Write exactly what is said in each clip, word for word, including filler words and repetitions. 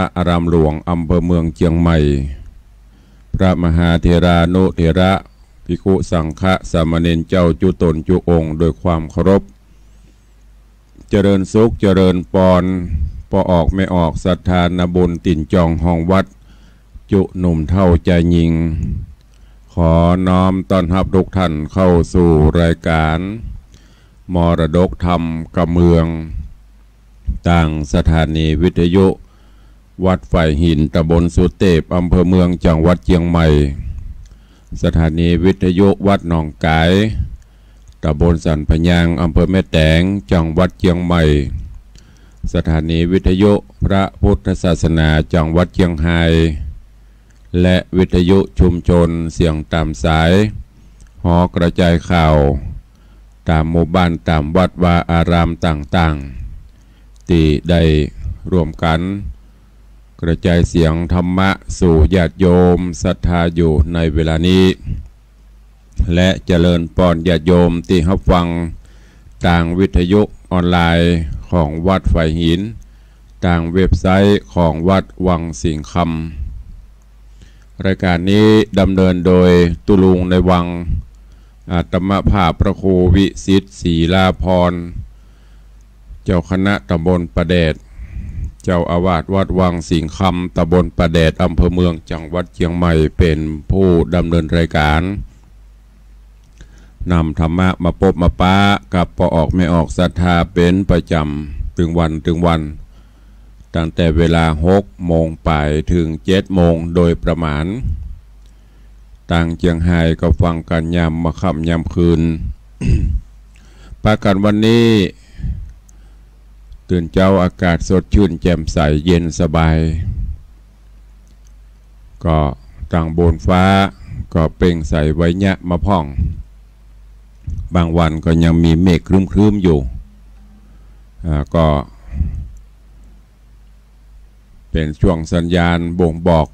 อารามหลวง อำเภอเมืองเจียงใหม่ พระมหาเถรานุเถระ ภิกขุสังฆะ สามเณรเจ้าจุ๊ตนจุ๊องค์ โดยความเคารพ เจริญสุข เจริญปอน ป้อออกแม่ออก ศรัทธานาบุญ ตี๋นจองฮองวัด จุ๊หนุ่มเฒ่าจายญิง ขอน้อมต้อนฮับทุกท่านเข้าสู่รายการ มรดกธรรมกำเมือง ตางสถานีวิทยุวัดฝายหิน ตำบลสุเตพ อำเภอเมือง จังหวัดเจียงใหม่ สถานีวิทยุวัดหนองก๋าย ตำบลสันพะยาง อำเภอแม่แตง จังหวัดเจียงใหม่ สถานีวิทยุพระพุทธศาสนา จังหวัดเจียงฮาย และวิทยุชุมชนเสียงต๋ามสาย หอกระจายข่าว ต๋ามหมู่บ้าน ต๋ามวัดวาอารามต่างๆ ตี้ได้ร่วมกั๋น กระจายเสียงธรรมะสู่ญาติโยมศรัทธาอยู่ในเวลานี้ และเจริญปอนญาติโยมตี้ฮับฟังตางวิทยุออนไลน์ของวัดฝายหิน ตางเว็บไซต์ของวัดวังสิงห์คำ รายการนี้ดำเนินโดยตุ๊ลุงในวัง อาตมาภาพพระครูวิสิทธิ์ ศรีลาภรณ์ เจ้าคณะตำบลป่าแดด เจ้าอาวาสวัดวังสิงห์คำ ตำบลป่าแดด อำเภอเมือง จังหวัดเจียงใหม่ เป๋นผู้ดำเนินรายการ นำธรรมะมาปบมาปะกับป้อออกแม่ออกศรัทธาเป๋นประจ๋ำ ตึงวันตึงวัน ตั้งแต่เวลาหกโมงป๋ายเถิงเจ็ดโมงโดยประมาณ ตางเจียงฮายก็ฟังกั๋นยามม่ำค่ำยามคืน ปะกั๋นวันนี้ ตื่นเจ๊าอากาศสดชื่นแจ่มใสเย็นสบาย ก็ตางบนฟ้าก็เปล่งใสไวเยียะมาพ่อง บางวันก็ยังมีเมฆครึ้มๆ อยู่ อ่า ก็ เป๋นช่วงสัญญาณบ่งบอก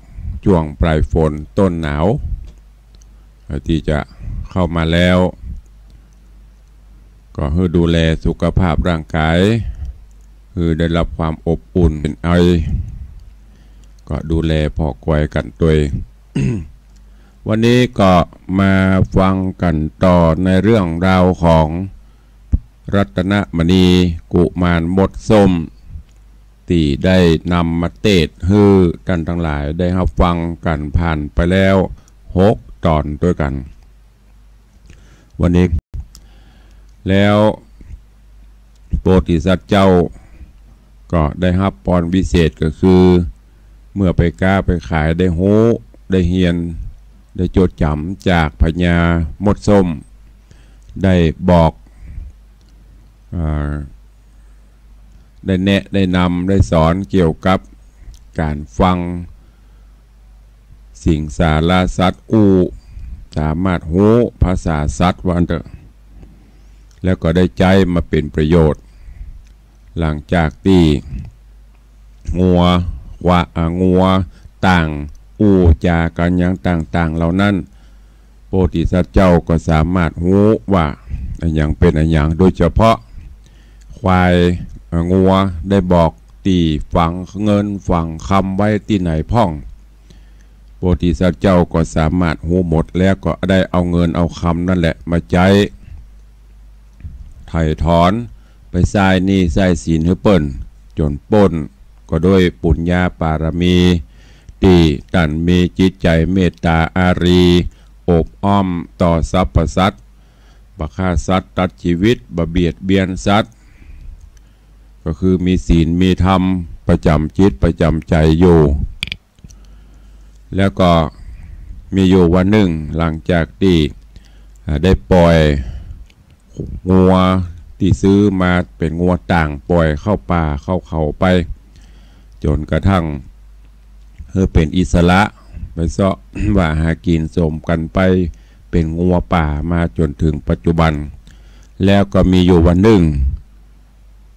ช่วงปลายฝนต้นหนาว เอ่อ ตี้จะเข้ามาแล้ว ก็หื้อดูแลสุขภาพร่างกาย หื้อได้ฮับความอบอุ่น เป๋นไอ ก็ดูแลผ่อกอยกั๋นตวย วันนี้ก็มาฟังกั๋นต่อในเรื่องราวของ รัตนมณีกุมารมดส้ม ตี้ได้นำมาเตสน์หื้อต้านตังหลายได้ฮับฟังกั๋นผ่านไปแล้วหกต๋อนตวยกั๋น วันนี้ แล้วโพธิสัตว์เจ้าก็ได้ฮับปอนวิเศษก็คือ เมื่อไปก๊าไปขายได้ฮู้ ได้เฮียน ได้จดจ๋ำจากพญามดส้ม ได้บอก อ่า ได้แนะ ได้นำ ได้สอนเกี่ยวกับก๋านฟังสิงสารสัตว์อู้ สามารถฮู้ภาษาสัตว์ว่าอั้นเต๊อะ แล้วก็ได้ใจ๊มาเป๋นประโยชน์ หลังจากตี้งัว ควา- อ่า งัวต่างอู้จ๋ากั๋นอย่างต่างๆ เหล่านั้น โพธิสัตว์เจ้าก็สามารถฮู้ว่าอะหยังเป๋นอะหยัง โดยเฉพาะควาย เอ่อ งัวได้บอกตี้ฝังเงินฝังคำไว้ตี้ไหนพ่อง โพธิสัตว์เจ้าก็สามารถฮู้หมด แล้วก็ได้เอาเงินเอาคำนั้นแหละมาใจ๊ไถ่ถอน ไปใจ๊หนี้ใจ๊สินหื้อเปิ้นจ๋นป๊น ก็ด้วยปุญญาปารมี ตี้ต้านมีจิตใจ๋เมตต๋าอารี อบอ้อมต่อสรรพสัตว์ บ่ฆ่าสัตว์ตัดจีวิต บ่เบียดเบียนสัตว์ ก็คือมีศีลมีธรรมประจ๋ำจิตประจ๋ำใจ๋อยู่ แล้วก็มีอยู่วันนึ่ง หลังจากตี้ อ่า ได้ป่อย งัวตี้ซื้อมาเป๋นงัวต่าง ป่อยเข้าป่าเข้าเขาไป จ๋นกระทั่งหื้อเป๋นอิสระ ไปเซาะว่าหากิ๋นสมกั๋นไป เป๋นงัวป่ามาจ๋นเถิงปัจจุบัน แล้วก็มีอยู่วันนึ่ง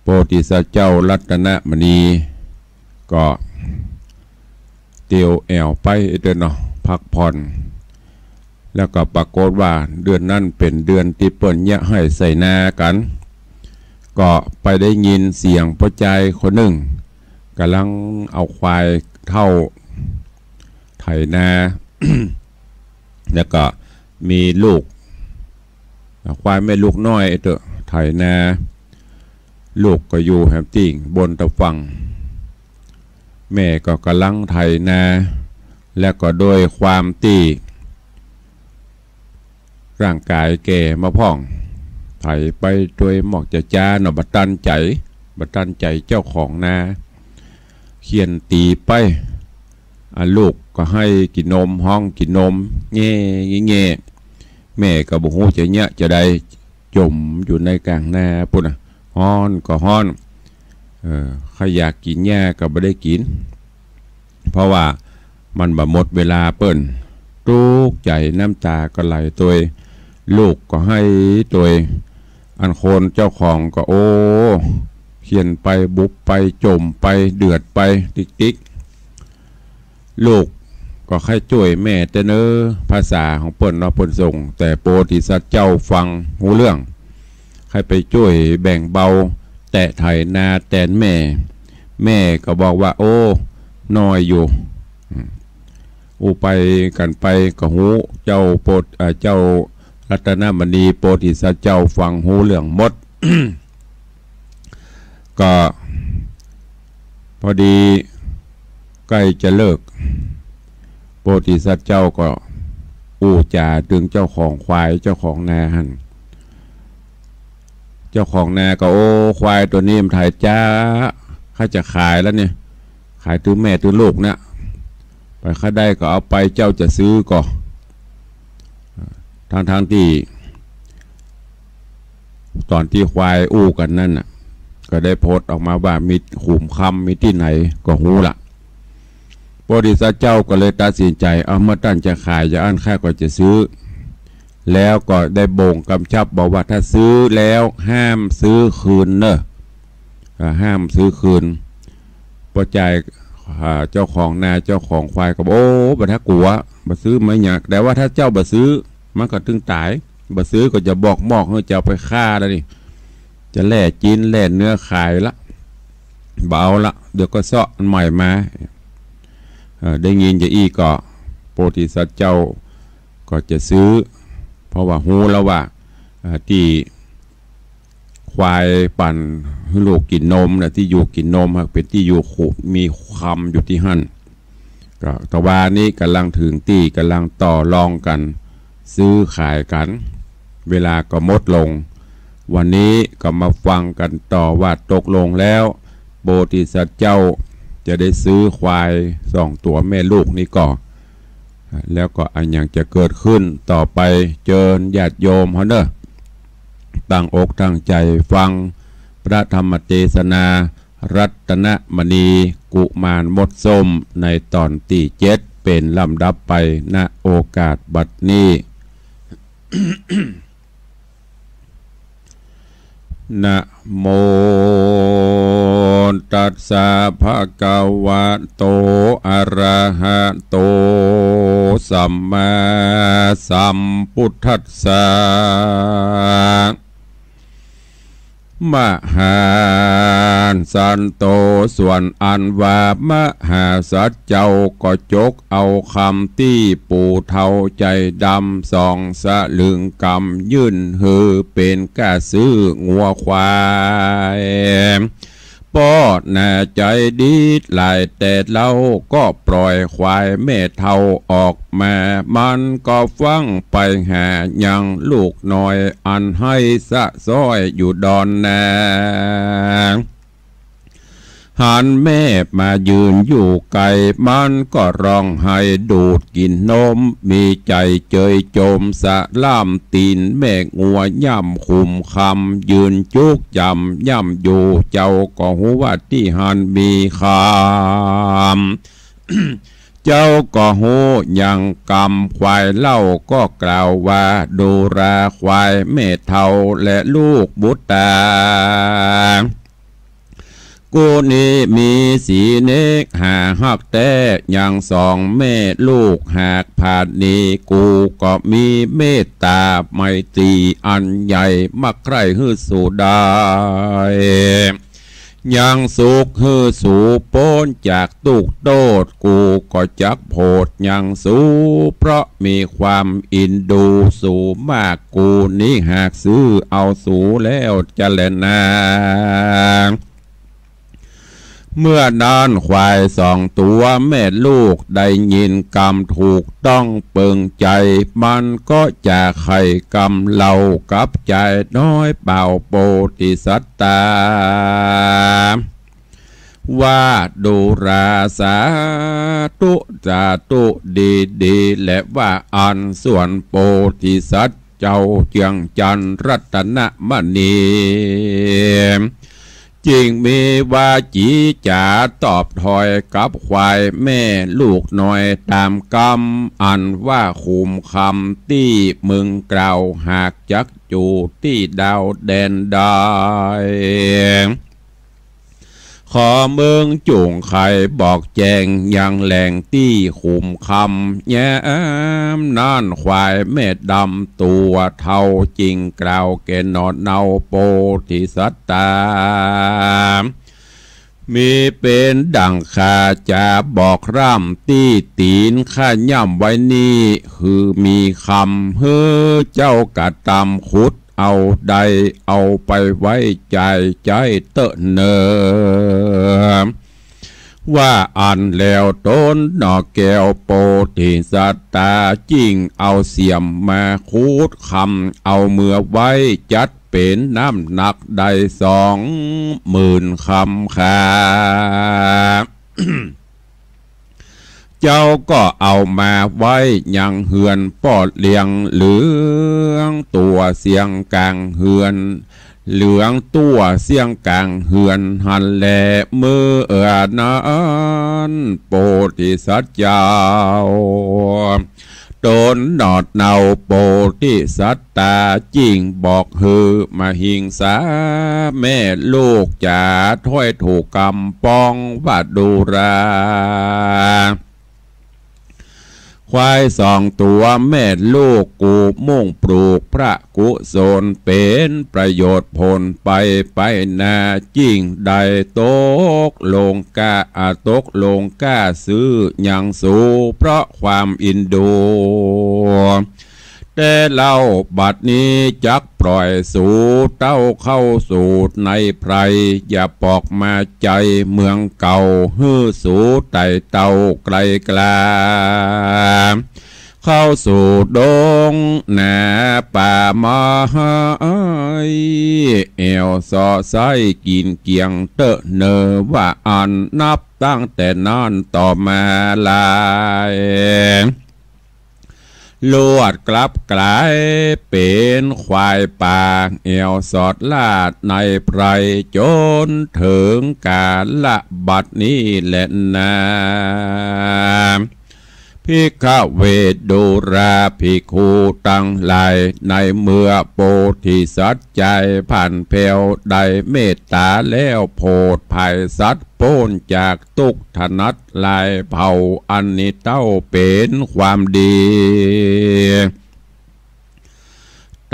โพธิสัตว์เจ้ารัตนมณี ก็เตียวแอ่วไปเตื้อเนาะ พักผ่อน แล้วก็ปรากฏว่าเดือนนั้นเป๋นเดือนตี้เปิ้นเยียะไฮ่ไส่นากั๋น ก็ไปได้ยินเสียงป้อจายคนนึ่ง ก๋ำลังเอาควายเฒ่าไถนา แล้วก็มีลูก ควายแม่ลูกน้อยเต๊อะ ไถนา ลูกก็อยู่แหมตี้บนตะฝั่ง แม่ก็ก๋ำลังไถนา แล้วก็โดยความตี้ร่างก๋ายแก่มาพ่อง ไถไปตวยหมอกจะจ๊าเนาะ บ่ตันใจ๋ บ่ตันใจ๋เจ้าของนา เฆี่ยนตี๋ไป อะ ลูกก็ไห้กิ๋นนม ฮ้องกิ๋นนม แง่ แง่ แม่ก็บ่ฮู้จะเยียะจะใด จ๋มอยู่ในก๋างนาปู๊นน่ะ ฮ้อนก็ฮ้อน เออ ใค่อยากกิ๋นหญ้าก็บ่ได้กิ๋น เพราะว่ามันบ่หมดเวลาเปิ้น ตุ๊กใจ๋ น้ำต๋าก็ไหลตวย ลูกก็ไห้ตวย อันคนเจ้าของก็ โอ้ เฆี่ยนไป บุบไป จ๋มไป เดือดไป ติ๊กๆ ลูกก็ใค่จ้วยแม่แต๊เนาะ ภาษาของเปิ้นเนาะ เปิ้นส่ง แต่โพธิสัตว์เจ้าฟังฮู้เรื่อง ใค่ไปจ้วยแบ่งเบา แตะไถนาแตนแม่ แม่ก็บอกว่า โอ้ น้อยอยู่ อืม อู้ไปกั๋นไปก็ฮู้ เจ้าโพธิ เอ่อ เจ้ารัตนมณีโพธิสัตว์เจ้าฟังฮู้เรื่องหมด ก็พอดีใก้จะเลิก โพธิสัตว์เจ้าก็อู้จ๋าเถิงเจ้าของควายเจ้าของนาหั้น เจ้าของนาก็ โอ้ ควายตั๋วนี้มันไถจ๊า ข้าจะขายแล้วเนี่ย ขายตั๋วแม่ตั๋วลูกเนี่ย ไปข้าได้ก็เอาไป เจ้าจะซื้อก่อ ทั้งๆ ตี้ ต๋อนตี้ควายอู้กั๋นนั้นน่ะ ก็ได้พดออกมาว่ามีขุมคำมีตี้ไหนก็ฮู้ละ โพธิสัตว์เจ้าก็เลยตัดสินใจ๋ เอา เมื่อต้านจะขายอย่างอั้น ข้าก็จะซื้อ แล้วก็ได้บ่งกำชับบอกว่า ถ้าซื้อแล้วห้ามซื้อคืนเนาะ อ่า ห้ามซื้อคืน ป้อจาย อ่า เจ้าของนาเจ้าของควายก็บอก โอ้ บ่ถ้ากลัว บ่ซื้อไม่หยัง แต่ว่าถ้าเจ้าบ่ซื้อ มันก็ตึงต๋าย บ่ซื้อก็จะบอกหมอกหื้อจะเอาไปฆ่าแล้วนี่ จะแล่จิ๊นแล่เนื้อขายละ บ่เอาละ เดี๋ยวก็เซาะอันใหม่มา เอ่อ ได้ยินจะอี้ก็ โพธิสัตว์เจ้าก็จะซื้อ เพราะว่าฮู้แล้วว่า อ่า ตี้ ควายปั่นหื้อลูกกิ๋นนมน่ะ ตี้อยู่กิ๋นนมหากเป๋นตี้อยู่ขุ มีคำอยู่ตี้หั้น ก็ตะวานี้ก๋ำลังเถิงตี้ก๋ำลังต่อรองกั๋น ซื้อขายกั๋น เวลาก็หมดลง วันนี้ก็มาฟังกั๋นต่อว่าตกลงแล้ว โพธิสัตว์เจ้าจะได้ซื้อควายสองตั๋วแม่ลูกนี้ก่อ แล้วก็อะหยังจะเกิดขึ้นต่อไป เจิญญาติโยมเฮาเนาะ ตั้งอกตั้งใจ๋ฟังพระธรรมเตสนา รัตนมณีกุมารมดส้ม ในต๋อนตี้เจ็ด เป๋นลำดับไป ณ โอกาสบัดนี้ นะโมตัสสะ ภะคะวะโต อะระหะโต สัมมาสัมพุทธัสสะ มหาสันโต ส่วนอันว่ามหาสัตว์เจ้าก็จกเอากำตี้ปู่เฒ่าใจ๋ดำสองสลึงกำยื่นหื้อเป๋นก้าซื้องัวควาย ป้อหน้าใจ๋ดีหลายแต่เล่า ก็ปล่อยควายแม่เฒ่าออกมา มันก็ฟั่งไปหายังลูกน้อยอันไห้สะซ้อยอยู่ดอนนา หันแม่มายืนอยู่ไก๋ มันก็ฮ้องไห้ดูดกิ๋นนม มีใจ๋เจยจมสะล่ำตี๋นแม่งัวย่ำขุมคำ ยืนจุกจ๋ำย่ำอยู่ เจ้าก็ฮู้ว่าตี้หั้นมีคำ เจ้าก็ฮู้ยังกำควายเล่า ก็กล่าวว่า ดูราควายแม่เฒ่าและลูกบุตรา กูนี้มีสีเนกหาฮักแต๊ ยังสองแม่ลูกหากผาดหนี กูก็มีเมตต๋าไมตรีอันใหญ่ มักใคร่หื้อสูได้ ยังสุขหื้อสูป๊นจากตุ๊กข์โต้ษ กูก็จักโผดยังสู เพราะมีความอินดูสูมาก กูนี้หากซื่อเอาสูแล้วจะแลนา เมื่อนั้นควายสองตั๋วแม่ลูกได้ยินกำถูกต้องเปิงใจ๋ มันก็จะใค่กำเล่ากับจายน้อยเป่า โปธิสัตตา ว่าดูราสาธุ สาธุดีๆ และว่าอั้น ส่วนโปธิสัตว์เจ้าเจืองจันทน์รัตนมณี จึงมีวาจี๋จ๋าตอบถ้อยกับควายแม่ลูกน้อยต๋ามกำ อันว่าขุมคำตี้มึงกล่าวหากจักอยู่ตี้ดาวแดนใด ขอมึงจุ่งใค่บอกแจ้งยังแหล่งตี้ขุมคำ ยามนั้นควายแม่ดำตั๋วเฒ่าจึงกล่าวแก่หนอเนา โปธิสัตตา มีเป๋นดั่งข้าจะบอกร่ำตี้ตี๋นข้าย่ำไว้นี้ คือมีคำหื้อเจ้ากระตำขุด เอาได้เอาไปไว้ใจ๋ใจ๊เต๊อะเน่อ ว่าอั้นแล้วต๋นหน่อแก้วโปธิสัตตา จึงเอาเสียมมาขุดคำ เอาเมือไว้จัดเป๋นน้ำหนักได้สองหมื่นคำขา เจ้าก็เอามาไว้ยังเฮือนป้อเลี้ยง เหลืองตั๋วเสี้ยงก๋างเฮือน เหลืองตั๋วเสี้ยงก๋างเฮือนหั้นแล เมื่อนั้นโปธิสัตว์เจ้า ต๋นหนอเนาโปธิสัตตา จึงบอกหื้อมหิงสาแม่ลูกจ๋าถ้อยถูกกำปองว่าดูรา ควายสองตั๋วแม่ลูกกูมุ่งปลูกพระกุศล เป๋นประโยชน์ผลไปไปนา จึงได้ตกลงก้า อ่า ตกลงก้าซื้อยังสู เพราะความอินดู แต่เล่าบัดนี้จักปล่อยสูเต้าเข้าสู่ในไพร อย่าปอกมาใจ๋เมืองเก่า หื้อสูไต่เต้าไกลกลา เข้าสู่ดงนาป่าไม้ แอ่วเซาะไส้กิ๋นเกี่ยงเต๊อะเน่อ ว่าอั้น นับตั้งแต่นั้นต่อมาหลาย ลวดกลับก๋ายเป๋นควายป่า แอ่วสอดลาดในไพร จ๋นเถิงกาละบัดนี้แลนา ภิกขเว ดูราภิกขุตังหลาย ในเมื่อโปธิสัตว์ใจ๋ผันแผ้วได้เมตต๋าแล้ว โผดผายสัตว์ป๊นจาก ตุ๊กข์ถนัดหลายเผ่า อันนี้เต้าเป๋นความดี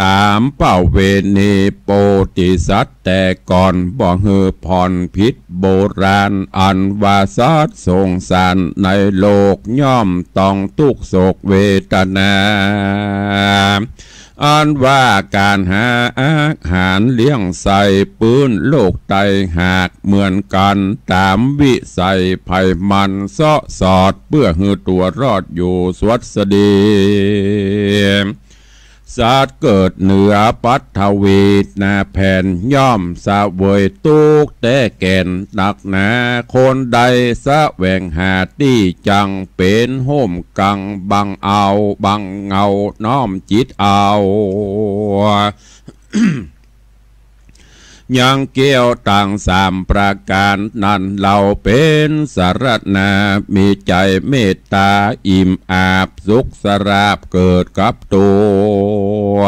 ต๋ามประเวณีโปธิสัตว์แต่ก่อน บ่หื้อผ่อนผิดโบราณ อันว่าสัตว์สงสารในโลก ย่อมต้องตุ๊กข์โศกเวทนา อันว่าก๋านหาอาหารเลี้ยงใส้ปื้นโลกไต้หาก เหมือนกั๋นต๋ามวิสัยไผมัน เซาะสอดเปื้อหื้อตั๋วรอดอยู่สวัสดี สัตว์เกิดเหนือปัทวีนาแผ่น ย่อมเสวยตุ๊กข์แต๊แก่นนักหนา คนใดแสวงหาตี้จั่งเป๋นฮ่มกังบังเอาบังเงา น้อมจิตเอา ยังแก้วตังสามประก๋านนั้น เล่าเป๋นสรณา มีใจ๋เมตต๋าอิ่มอาบ สุขสราบเกิดกับตั๋ว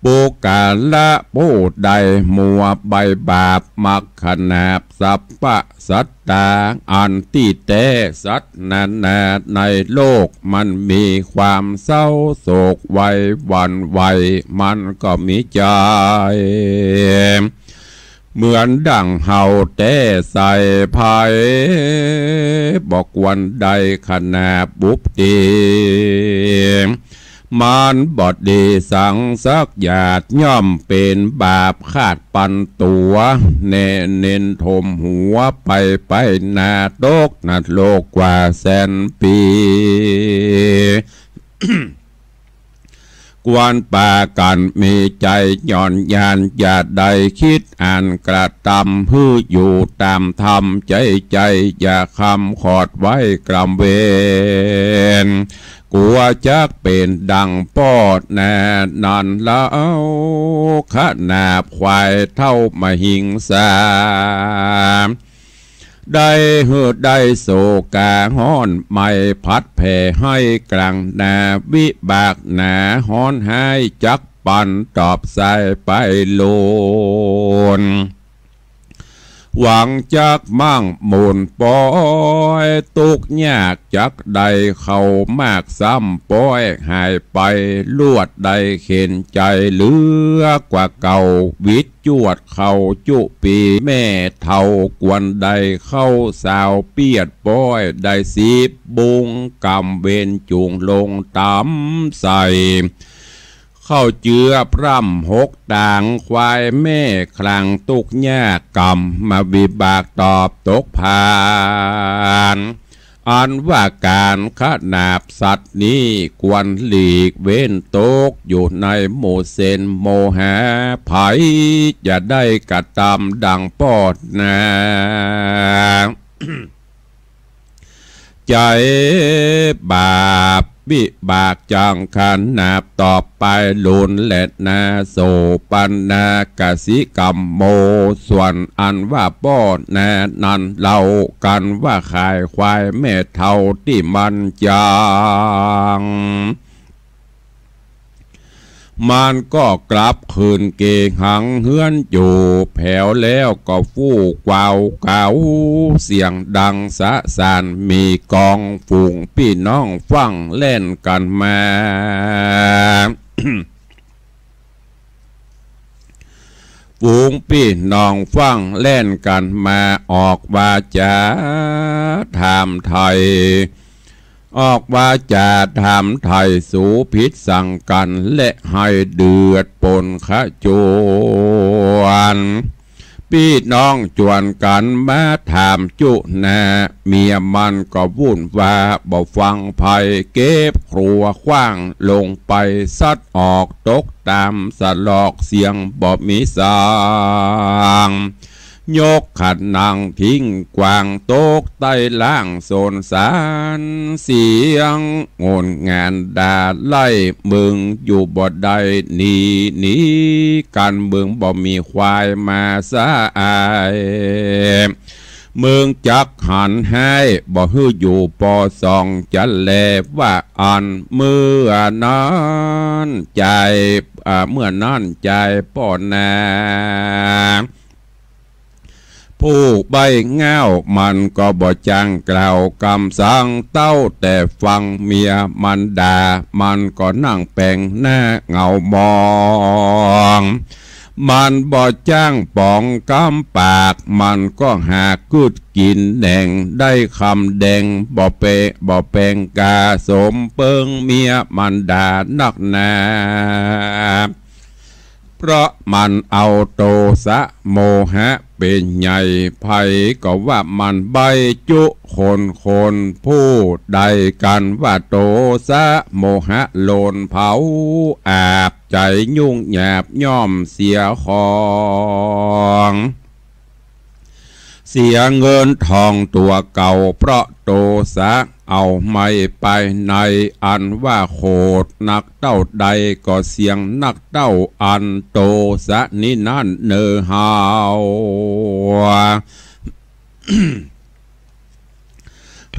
ปุคคละผู้ใดมัวใบบาป มักขนาบสัพพะสัตตา อันตี้แต๊สัตว์นานาในโลก มันมีความเศร้าโศกไวหวั่นไหว มันก็มีใจ๋ เหมือนดั่งเฮาแต๊ใส่ ใผบ่ควรได้ขนาบบุบตี มันบ่ดีสังสักหยาด ย่อมเป๋นบาปคาดปันตั๋ว แน่เน้นถมหัวไป ไปหน้าตกนรกกว่าแสนปี ควรปากั๋นมีใจ๋หย่อนหย่าน อย่าได้กึ๊ดอันกระตำ หื้ออยู่ต๋ามธรรมใจ๋ใจ๋ อย่าคำขอดไว้กรำเวร กั๋วจักเป๋นดั่งป้อนานั้นเล่า ขนาบควายเท่ามหิงสา ได้หื้อได้โสกาฮ้อนไหม้ ผัดแผ่ให้กลางนา วิบากหนาฮ้อนฮ้าย จักปันตอบสายไปโลน หวังจักมั่งมูนปอย ตุ๊กข์ยากจักได้เข้ามาก ซ้ำปอยหายไปลวด ได้เข็ญใจ๋เหลือกว่าเก่า วิต จวดเข้าจุปี แม่เฒ่าควรได้เข้าสาว เปียดป้อยได้สิบบุง กรรมเวรจุ่งลงต๋ามใส่ เข้าเจื้อพร่ำหกตาง ควายแม่คลางตุ๊กข์ยาก กรรมมาวิบากตอบตกผาน อันว่าก๋านขนาบสัตว์นี้ ควรหลีกเว้นตกอยู่ในหมู่เศษโมหะ ใผจะได้กระตำดั่งป้อนา ใจ๋บาปวิบากจักขนาบตอบไปโลนแลนา โสปนากสิกรรมโม ส่วนอันว่าป้อนานั้นเล่า กั๋นว่าขายควายแม่เฒ่าตี้มันจัง มันก็กลับคืนเกหังเฮือนอยู่ แผวแล้วก็ฟู่กวาวเก๋า เสียงดังสะสาน มีกองฝูงปี้น้องฟั่งแล่นกั๋นมา ฝูงปี้น้องฟั่งแล่นกั๋นมา ออกวาจ๋าถามไถ่ ออกวาจ๋าถามไถ่ สูผิดสังกั๋น และให้เดือดปนขจวน ปี้น้องจวนกั๋นมาถามจุนา เมียมันก็วุ่นว่าบ่ฟังใผ เก็บครัวขว้างลงไป ซัดออกตกต๋ามสลอก เสียงบ่มีสาง ยกขันนังทิ้งกว้าง ตกใต้ล่างโสนสาร เสียงโงนงานด่าไล่ มึงอยู่บ่ได้หนี หนีกั๋น มึงบ่มีควายมาสะอาย มึงจักหันฮ้าย บ่หื้ออยู่ปอสอง จะแลว่าอั้น เมื่อนั้นใจ๋ อ่า เมื่อนั้นใจ๋ป้อนา ผู้ใบ้ง่าวมันก็บ่จ้างกล่าวกำสั่งเต้า แต่ฟังเมียมันด่า มันก็นั่งแป๋งหน้าเหงามอง มันบ่จ้างป๋องกำปาก มันก็หากกึ๊ดกิ๋นแหน่ง ได้คำแดง บ่เปะ บ่แป๋งกา สมเปิงเมียมันด่านักหนา เพราะมันเอาโตสะโมหะเป๋นใหญ่ ใผก็ว่ามันใบ้จุคน คนผู้ใดกั๋นว่าโตสะโมหะโลนเผา อาบใจ๋ยุ่งยากย่อมเสียของ เสียเงินทองตั๋วเก่า เพราะโตสะเอาไม้ไปใน อันว่าโขดนักเต้าใด ก็เสียงนักเต้าอันโตสะนี้นั้นเนอเฮา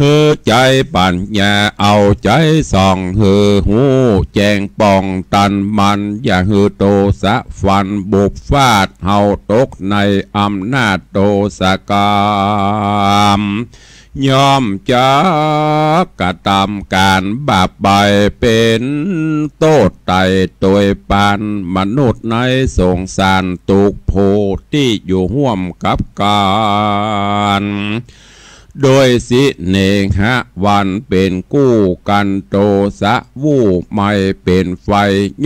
หื้อใจ๊ปั๋ญญาเอาใจ๊ส่อง หื้อฮู้แจ้งป้องตันมัน อย่าหื้อโตสะฟันบุบฟาด เฮาตกในอำนาจโตสะกำ ย่อมจักกระตำก๋านบาปไป เป๋นโต้ษไต่ตวยปานมนุษย์ในสงสารตุ๊กข์ผู้ตี้อยู่ฮ่วมกับกั๋น โดยเสน่หาหวานเป๋นกู้กั๋น โตสะฮู้ไม่เป๋นไฟ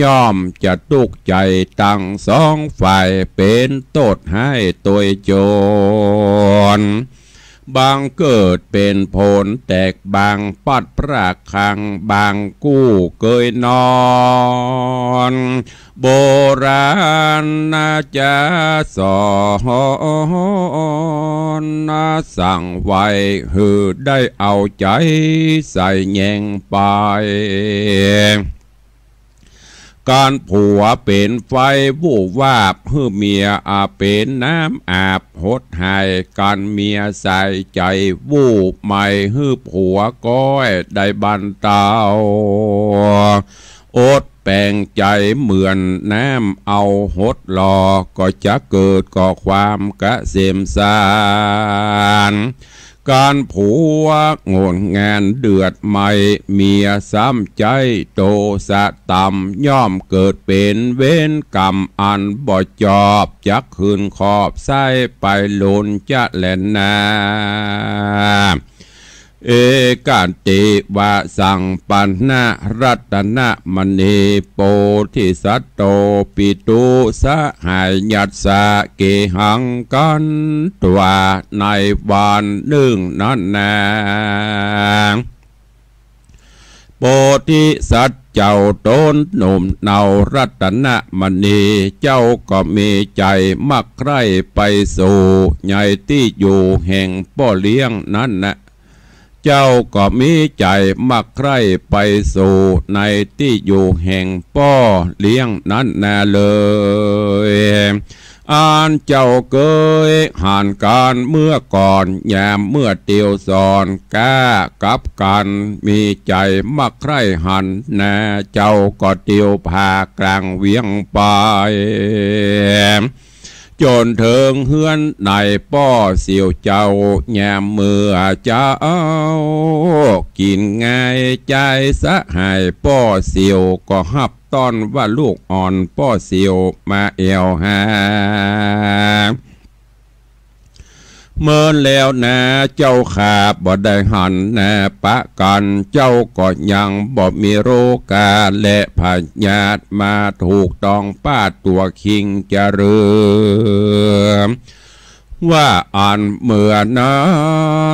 ย่อมจะตุ๊กข์ใจ๋ตังสองฝ่าย เป๋นโต้ษฮ้ายตวยจ๋น บางเกิดเป๋นผลแตก บางพลัดพรากครั้ง บางกู้เกยนอน โบราณจะสอนสั่งไว้ หื้อได้เอาใจ๋ใส่แยงไป ก๋านผัวเป๋นไฟวูบวาบ หื้อเมียอาเป๋นน้ำอาบหดหาย ก๋านเมียใส่ใจ๋ฮู้ไม่ หื้อผัวก้อยได้บรรเตา อดแป๋งใจ๋เหมือนน้ำเอาหดหล่อ ก็จะเกิดก่อความกะเสมสาร ก๋านผัวโง่นงานเดือดไม่ เมียซ้ำใจ๊โตสะต่ำ ย่อมเกิดเป๋นเวรก๋รรมอันบ่จอบ จักคืนขอบใส้ไปหลนจะแลนา เอกัตติวะสังปันนะ รัตนมณี โพธิสัตโต ปิตุสหายัสสะ เกหัง กัณฑวา ในวันนึ่งนั้นนา โพธิสัตว์เจ้าต๋นหนุ่มเนารัตนมณี เจ้าก็มีใจ๋มักใคร่ไปสู่ ในตี้อยู่แห่งป้อเลี้ยงนั้นนา เจ้าก็มีใจ๋มักใคร่ไปสู่ ในตี้อยู่แห่งป้อเลี้ยงนั้นนาเลย อันเจ้าเกยหันกั๋นเมื่อก่อน ยามเมื่อเตียวสอน ก้ากับกั๋นมีใจ๋มักใคร่หันนา เจ้าก็เตียวผ่ากลางเวียงไป จ๋นเถิงเฮือนในป้อเสี่ยวเจ้า ยามเมื่อเจ้ากิ๋นงาย จายสหายป้อเสี่ยวก็ฮับต้อนว่าลูกอ่อนป้อเสี่ยวมาแอ่วหา เมินแล้วนาเจ้าข้า บ่ได้หันนาปะกั๋น เจ้าก็ยังบ่มีโรคาและพยาธิมาถูกต้องป้าตั๋วคิงจะเริม ว่าอันเมื่อนั้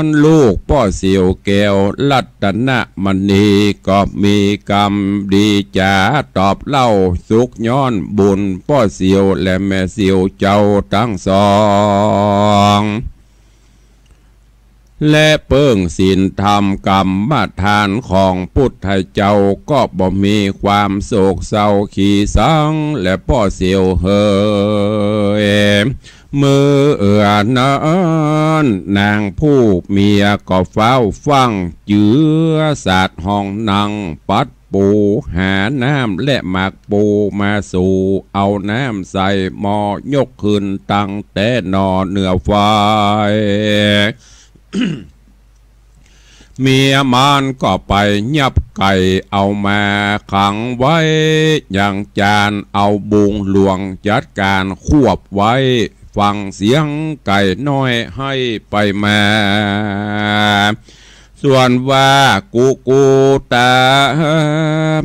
นลูกป้อเสี่ยวแก้วรัตนมณี ก็มีกำดีจ๋าตอบเล่าสุขย้อนบุญป้อเสี่ยวและแม่เสี่ยวเจ้าตังสอง และเปิ้งศีลธรรมกรรมฐานของปุทธเจ้า ก็บ่มีความโศกเศร้าขี้สัง และป้อเสี่ยวเหย เมื่อนั้นนางผู้เมียก็ฟ้าวฟั่ง เจื้อสาดห้องนั่ง ปัดปูหาน้ำและหมากปูมาสู่ เอาน้ำใส่หม้อยกขึ้นตั้งแต่หน่อเหนือไฟ เมียมันก็ไปยับไก่เอามาขังไว้ยังจาน เอาบุงหลวงจัดก๋านควบไว้ ฟังเสียงไก่น้อยไห้ไปมา ส่วนว่ากุกุตา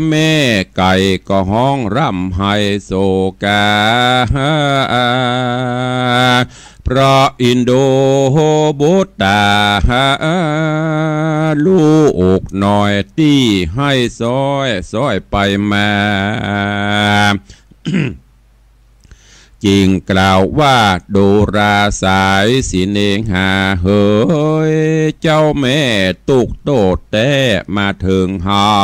แม่ไก่ก็ฮ้องร่ำไห้โศกา เพราะอินดูบุตตา ลูกน้อยตี้ไห้ซ้อยซ้อยไปมา จึงกล่าวว่า ดูราสายสิเนหาเหย เจ้าแม่ตุ๊กข์โต้ษแต๊มาเถิงเฮา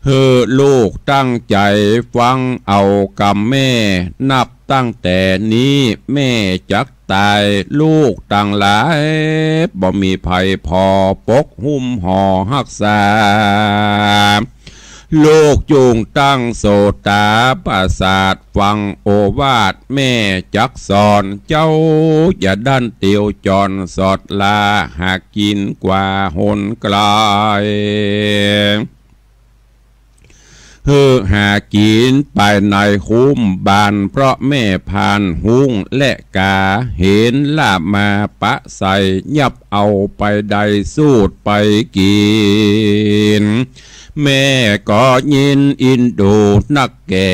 หื้อลูกตั้งใจ๋ฟังเอากำแม่ นับตั้งแต่นี้แม่จักต๋าย ลูกตังหลายบ่มีใผผ่อปกหุ้มห่อฮักษา เ ลูกจุ่งตั้งโสตาประสาทฟังโอวาทแม่จักสอน เจ้าอย่าดันเตียวจอนสอดลาหากิ๋นกว่าหนไกล หื้อหากิ๋นภายในคุ้มบ้าน เพราะแม่ผ่านฮุ้งและกา เห็นลาบมาปะใส่ ยับเอาไปได้สูดไปกิ๋น แม่ก็ยินอินดูนักแก่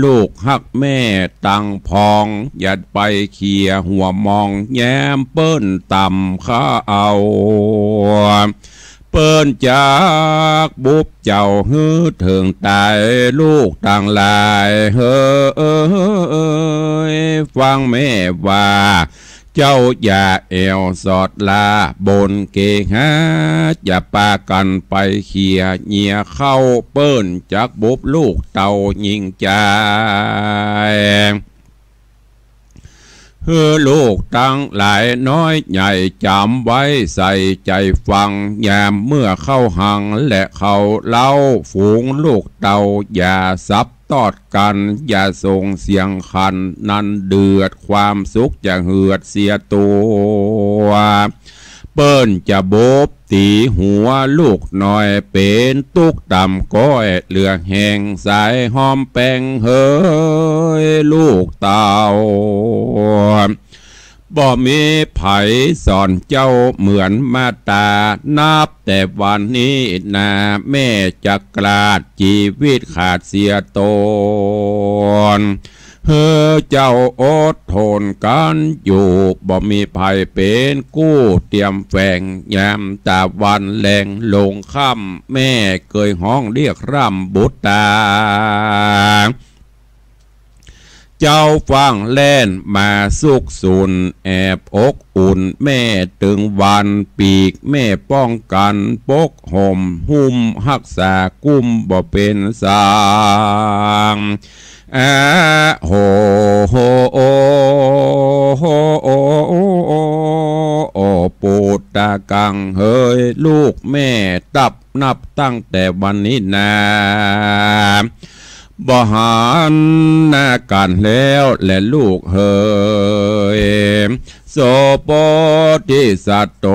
ลูกฮักแม่ตังผอง อย่าไปเขี่ยหัวมอง แย้มเปิ้นต่ำข้าเอา เปิ้นจักบุบเจ้าหื้อเถิงต๋าย ลูกตังหลายเฮอ ฟังแม่ว่า เจ้าอย่าแอ่วสอดลาบนเกหา อย่าปากั๋นไปเขี่ยเยียะเข้า เปิ้นจักบุบลูกเต้ายิ่งจาย หื้อลูกตังหลายน้อยใหญ่จ๋ำไว้ใส่ใจ๋ฟัง ยามเมื่อเข้าฮังและเข้าเล้า ฝูงลูกเต้าอย่าสับตอดกั๋น อย่าส่งเสียงขัน นั้นเดือดความสุขจะเหือดเสียตั๋ว เปิ้นจะบุบตี๋หัวลูกน้อย เป๋นตุ๊กต่ำก้อย เหลือแฮงสายหอมแปงเฮยลูกเต้า บ่มีใผสอนเจ้าเหมือนมาต๋า นับแต่วันนี้นา แม่จะกลาดจีวิตขาดเสียตน หื้อเจ้าอดทนกั๋นอยู่ บ่มีใผเป๋นกู้เตียมแฝง ยามตะวันแลงลงค่ำ แม่เกยฮ้องเรียกร่ำบุตรา เจ้าฟังแล่นมาซุกซุน แอบอบอุ่นแม่ตึงวัน ปีกแม่ป้องกั๋นปกห่ม หุ้มฮักษากุ้มบ่เป๋นสาง อะโห โห โห โห โห โห โห ปุตตะกัง เหยลูกแม่ตับนับตั้งแต่วันนี้นา บ่หันหน้ากั๋นแล้วแลลูกเหย โส โปธิสัตโต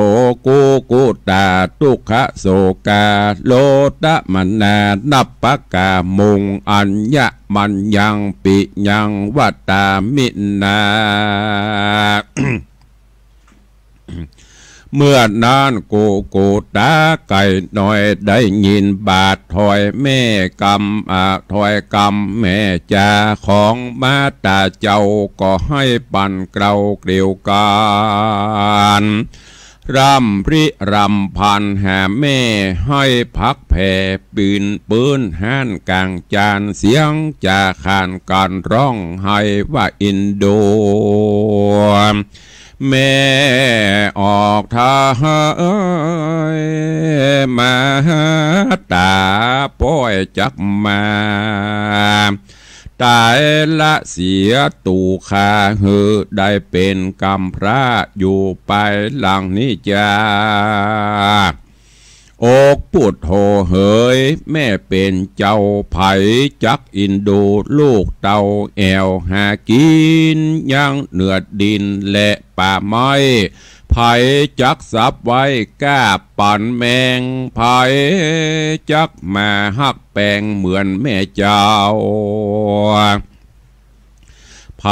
กุกุตา ทุกขโศกา โลตมนา นัปปะกามุง อัญญมัญญัง ปิยัง วะตามินา เมื่อนั้นกุกุตาไก่น้อยได้ยินบาดถอยแม่กำ อะ ถอยกำแม่จาของมาต๋าเจ้า ก็ให้ปันเกลาเกลียวกั๋น ร่ำริรำพันหาแม่ ให้ผักแผ่ปืนปื้นห้านก๋างจาน เสียงจาขานกั๋นร้องไห้ว่าอินดู แม่ออกทางมาต๋า ป้อยจักมา ต๋ายละเสียตั๋วข้า หื้อได้เป๋นกำพร้าอยู่ไปหลังนี้จา อกปุโธเหย แม่เป๋นเจ้า ใผจักอินดูลูกเต้า แอ่วหากิ๋นยังเหนือดินและป่าไม้ ใผจักสับไว้ก้าปันแมง ใผจักมาฮักแปงเหมือนแม่เจ้า ใผ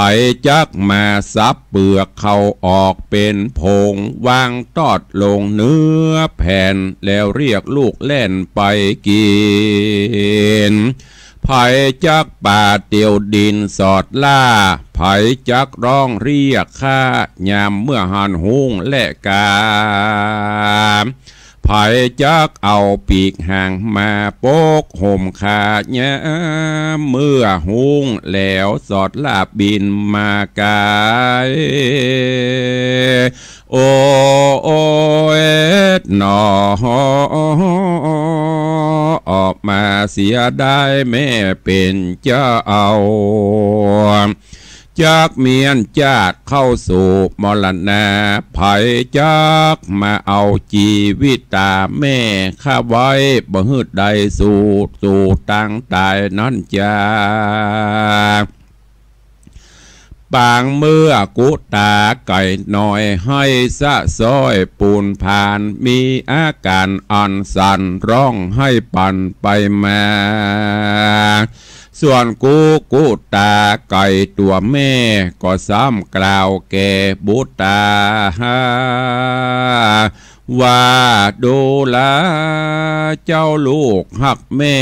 จักมาสับเปลือกเข้าออกเป๋นผง วางตอดลงเนื้อแผ่น แล้วเรียกลูกแล่นไปกิ๋น ใผจักปาเตียวดินสอดล่า ใผจักร้องเรียกข้า ยามเมื่อหันฮุ้งและกา ใผจักเอาปีกหางมาปกห่มข้า ยามเมื่อฮุ้งแล้วสอดล่าบินมาไกล โอ้ยหนอ ออกมาเสียดายแม่เป๋นเจ้า จักเมี้ยนจาติเข้าสู่มรณะ ใผจักมาเอาจีวิตต๋าแม่ข้าไว้ บ่หื้อได้สู่ สู่ตางต๋ายนั้นจา ปางเมื่อกุตาไก่น้อย ไห้สะซ้อยปูนผาน มีอาก๋านอันสั่น ร้องไห้ปั่นไปมา ส่วนกูกุตาไก่ตั๋วแม่ ก็ซ้ำกล่าวแก่บุตต๋า ว่า ดูราเจ้าลูกฮักแม่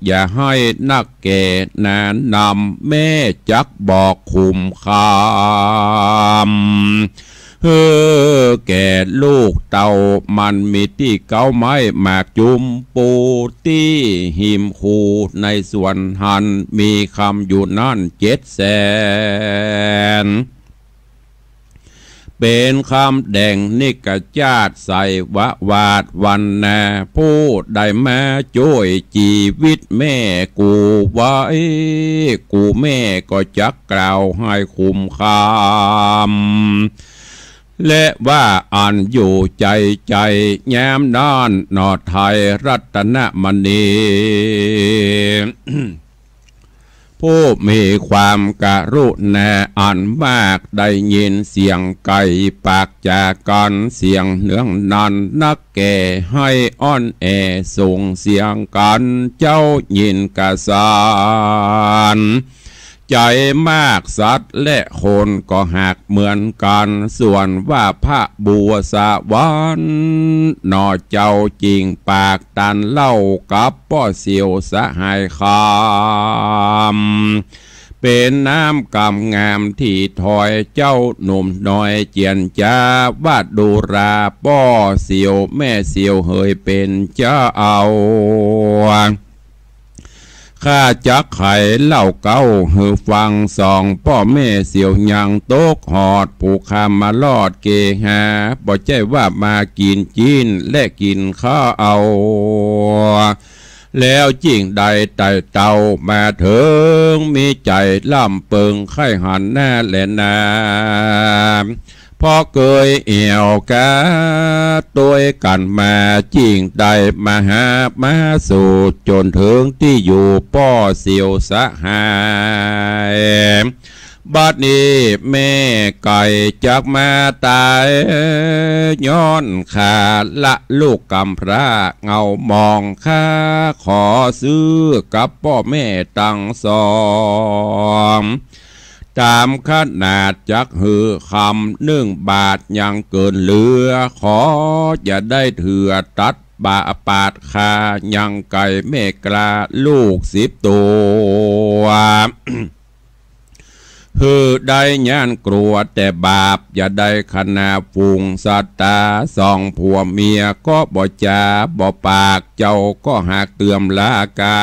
อย่าไห้นักแก่หนานำ แม่จักบอกขุมคำหื้อแก่ลูกเต้า มันมีตี้เก๊าไม้หมากจุมปูตี้หิมคู ในสวนหั้นมีคำอยู่นั้นเจ็ดแสน เป๋นคำแด่งนิกจาติไสวะวาดวันนา ผู้ได้มาจ้วยจีวิตแม่กูไว้ กูแม่ก็จักกล่าวไห้ขุมคำ และว่าอันอยู่ใจ๋ใจ๋ ยามนั้นหนอไทยรัตนมณี ผู้มีความกรุณาอันมาก ได้ยินเสียงไก่ปากจ๋ากั๋น เสียงเนืองนันนักแก่ ไห้อ่อนแอส่งเสียงกั๋น เจ้ายินกระสาน ใจ๋มาก สัตว์และคนก็หากเหมือนกั๋น ส่วนว่าพระบัวสะหวัน หนอเจ้าจิ่งปากตันเล่ากับป้อเสี่ยวสหายคำ เป๋นน้ำกำงามตี้ถ้อยเจ้าหนุ่มน้อยเจียรจา ว่าดูราป้อเสี่ยวแม่เสี่ยวเหยเป๋นเจ้า ข้าจักไขเล่าเก๊าหื้อฟัง สองป้อแม่เสี่ยวยังตกหอด ผู้ข้ามารอดเกหา บ่ใจ้ว่ามากิ๋นจิ๊นและกิ๋นข้าว แล้วจิ่งได้ไต่เต้ามาเถิง มีใจ๋ล่ำเปิงใค่หันหน้าแลนา เพราะเกยแอ่วกาตวยกั๋นมา จิ่งได้มาหามาสู่ จ๋นเถิงตี้อยู่ป้อเสี่ยวสหาย บัดนี้แม่ไก่จักมาต๋าย ย้อนข้าละลูกกำพร้าเงามอง ข้าขอซื้อกับป้อแม่ตังสอง ต๋ามขนาดจักหื้อคำ นึ่งบาทยังเกิ๋นเหลือ ขออย่าได้เถื่อตัดบ่าปาดข้า ยังไก่แม่กล้าลูกสิบตั๋ว หื้อได้ย้านกลัวแต่บาป อย่าได้ขนาฝูงสัตตา สองผัวเมียก็บ่จ๋าบ่ปาก เจ้าก็หากเติมลากา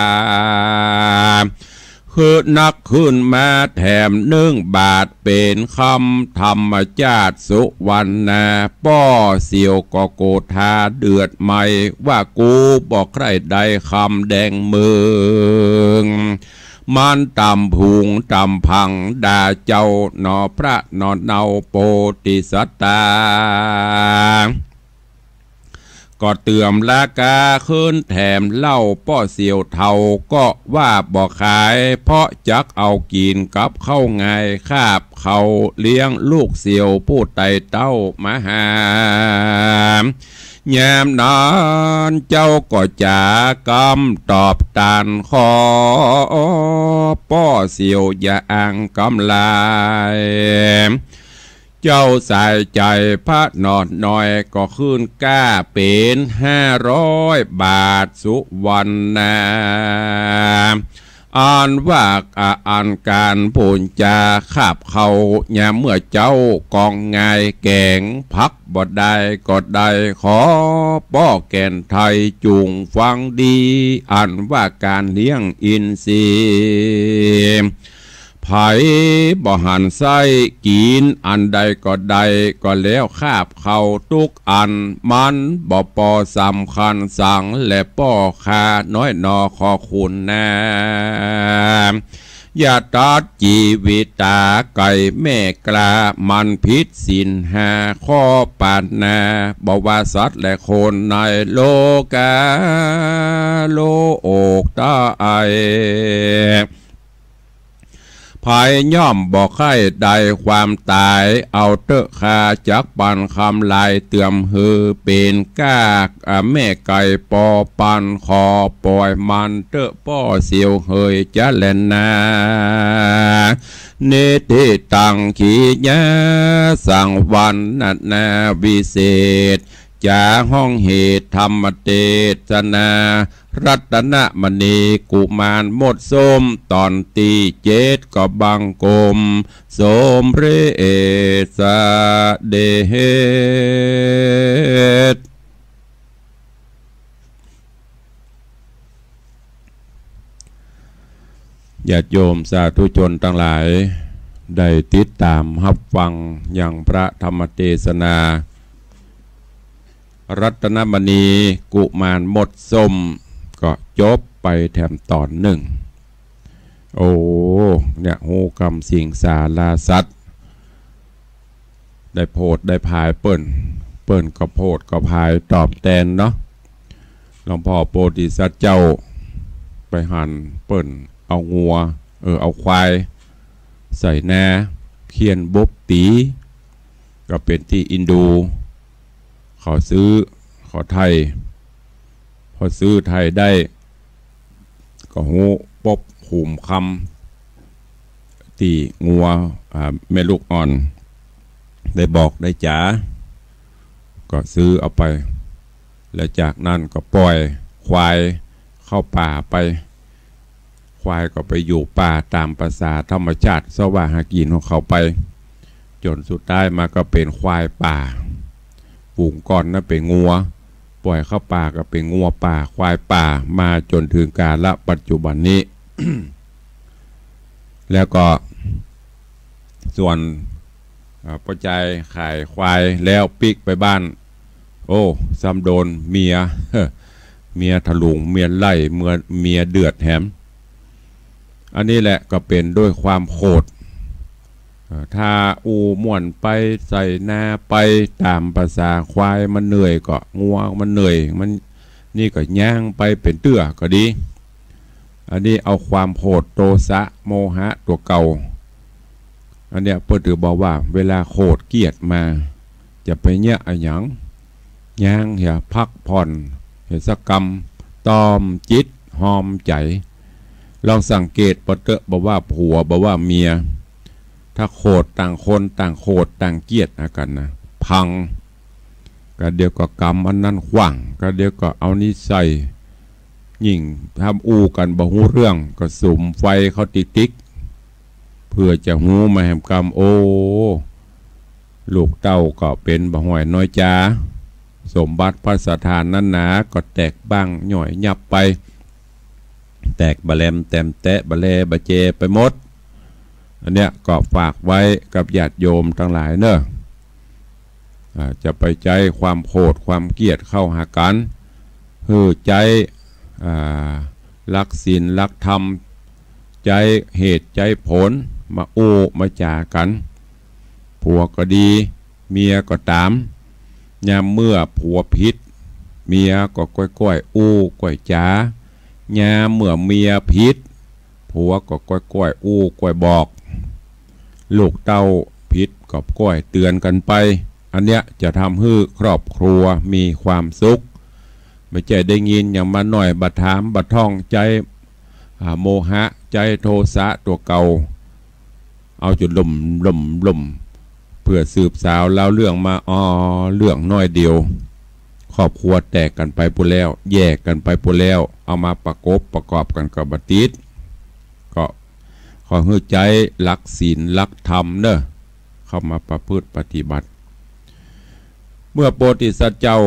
หื้อนักขึ้นมาแถมนึ่งบาท เป๋นคำธรรมจาติสุวรรณา ป้อเสี่ยวก็โกธาเดือดไหม้ ว่ากูบ่ใคร่ได้คำแดงเมือง มันต่ำผูงต่ำพังด่าเจ้าหนอพระหนอเนาโปธิสัตตา ก็เติมลากาขึ้นแถมเล่า ป้อเสี่ยวเฒ่าก็ว่าบ่ขาย เพราะจักเอากิ๋นกับข้าวงาย คาบข้าวเลี้ยงลูกเสี่ยวผู้ไต่เต้ามาหา ยามนั้นเจ้าก็จ๋ากำตอบตัน ขอป้อเสี่ยวอย่าอ้างกำลาย เจ้าสายใจ๋พระหนอน้อยก็ขึ้นก้าเป๋นห้าร้อยบาทสุวรรณา อันว่าอันก๋านปูนจา คาบข้าวยามเมื่อเจ๊ากองงายแก๋ง ผักบ่ได้ก็ได้ ขอป้อแก่นไทยจุ่งฟังดี อันว่าก๋านเลี้ยงอินทรีย์ ใผบ่หันไส้กิ๋นอันใดก็ได้ ก็แล้วคาบข้าวตุ๊กอัน มันบ่ปอสำคัญสัง และป้อข้าน้อยหนอขอคุณนา อย่าตัดจีวิตา ไก่แม่กล้า มันผิดศีลห้า ข้อปาณา บ่ว่าสัตว์และคนในโลกา โลกใต้ ภัยย่อมบ่ใค่ได้ความต๋าย เอาเต๊อะ ข้าจักปรรรภ์คำลาย เตื้อมหื้อเป๋นกล้า แม่ไก่ปอปาน ขอป่อยมันเต๊อะ ป้อเสี่ยวเหยจะแลนา นิทธิตัง ขีณาสังวรรณนา วิเศษจา ฮ้องเหตุธรรมเตสนา รัตนมณีกุมารมดส้ม ต๋อนตี้เจ็ด ก็บังคมสมเร็จเสด็จ ญาติโยมสาธุชนตังหลาย ได้ติดต๋ามฮับฟังยังพระธรรมเตสนา รัตนมณีกุมารมดส้ม ก็จบไปแถมต๋อนนึ่ง โอ้ เนี่ย ฮู้กำสิงสาราสัตว์ ได้โผดได้ผายเปิ้น เปิ้นก็โผดก็ผายตอบแตนเนาะ หลวงพ่อโพธิสัตว์เจ้า ไปหันเปิ้นเอางัว เออ เอาควาย ใส่นา เฆี่ยนบกตี๋ ก็เป๋นตี้อินดู เขาซื้อ เขาไถ่ พอซื้อไถ่ได้ ก็ฮู้ปบหุมคำ ตี้งัว อ่า แม่ลูกอ่อน ได้บอกได้จ๋า ก็ซื้อเอาไป แล้วจากนั้นก็ป่อยควายเข้าป่าไป ควายก็ไปอยู่ป่าต๋ามประสาธรรมชาติ เซาะว่าหากิ๋นของเขาไป จ๋นสุดท้ายมาก็เป๋นควายป่า ฝูงก่อนนั้นเป๋นงัว ป่อยเข้าป่าก็เป๋นงัวป่า ควายป่า มาจ๋นเถิงกาลปัจจุบันนี้ แล้วก็ส่วน อ่า ป้อจายขายควายแล้วปิ๊กไปบ้าน โอ้ ซ้ำโดนเมีย เมียถลุง เมียไล่ เมีย เมียเดือดแหม อันนี้แหละก็เป๋นด้วยความโขด เอ่อ ถ้าอู้ม่วนไป ใส่นาไป ต๋ามประสาควายมันเหนื่อยก็ งัวมันเหนื่อย มันนี่ก็ย่างไปเป๋นเตื้อก็ดี อันนี้เอาความโขด โทสะ โมหะ ตั๋วเก่า อันเนี้ยเปิ้นถือบอกว่า เวลาโขดเกลียดมา จะไปเยียะอะหยัง ย่างเหีย พักผ่อนเหียสักกำ ต้อมจิตหอมใจ๋ ลองสังเกตเปิ้นเต๊อะ บ่ว่าผัว บ่ว่าเมีย ถ้าโขด ต่างคนต่างโขด ต่างเกลียดหากั๋นนะ พัง กะเดี๋ยวก็กำอันนั้นขว้าง กะเดี๋ยวก็เอานี้ใส่ ยิ่งถ้าอู้กั๋นบ่ฮู้เรื่อง ก็สุมไฟเข้าติ๊กๆ เปื้อจะฮู้มาแหมกำ โอ้ ลูกเต้าก็เป๋นบ่ฮ้อยน้อยจา สมบัติภัสถานนั้นหนา ก็แตกบ้างหย่อยยับไป แตกบ่าแหลมแตมแตะ บ่าแลบ่าแจไปหมด อันเนี้ยก็ฝากไว้กับญาติโยมตังหลายเน่อ อ่า จะไปใจ๊ความโขดความเกลียดเข้าหากั๋น หื้อใจ๊ อ่า หลักศีลหลักธรรม ใจ๊เหตุใจ๊ผลมาอู้มาจ๋ากั๋น ผัวก็ดี เมียก็ต๋าม ยามเมื่อผัวผิด เมียก็ก้อยๆ อู้ก้อยจ๋า ยามเมื่อเมียผิด ผัวก็ก้อยๆ อู้ก้อยบอก ลูกเต้าผิดก็ก้อยเตือนกั๋นไป อันเนี้ยจะทำหื้อครอบครัวมีความสุข บ่ใจ้ได้ยินหยังมาน้อย บ่ถามบ่ถ่อง ใจ๊ อ่า โมหะ ใจ๊โทสะตั๋วเก่า เอาจ๋นล่มล่มล่ม เปื้อสืบสาวเล่าเรื่องมา อ้อ เรื่องน้อยเดียว ครอบครัวแตกกั๋นไปปู้นแล้ว แยกกั๋นไปปู้นแล้ว เอามาประกบประกอบกั๋นก็บ่ติด ก็ขอหื้อใจ๊หลักศีลหลักธรรมเน่อ เข้ามาประพฤติปฏิบัติ เมื่อโพธิสัตว์เจ้า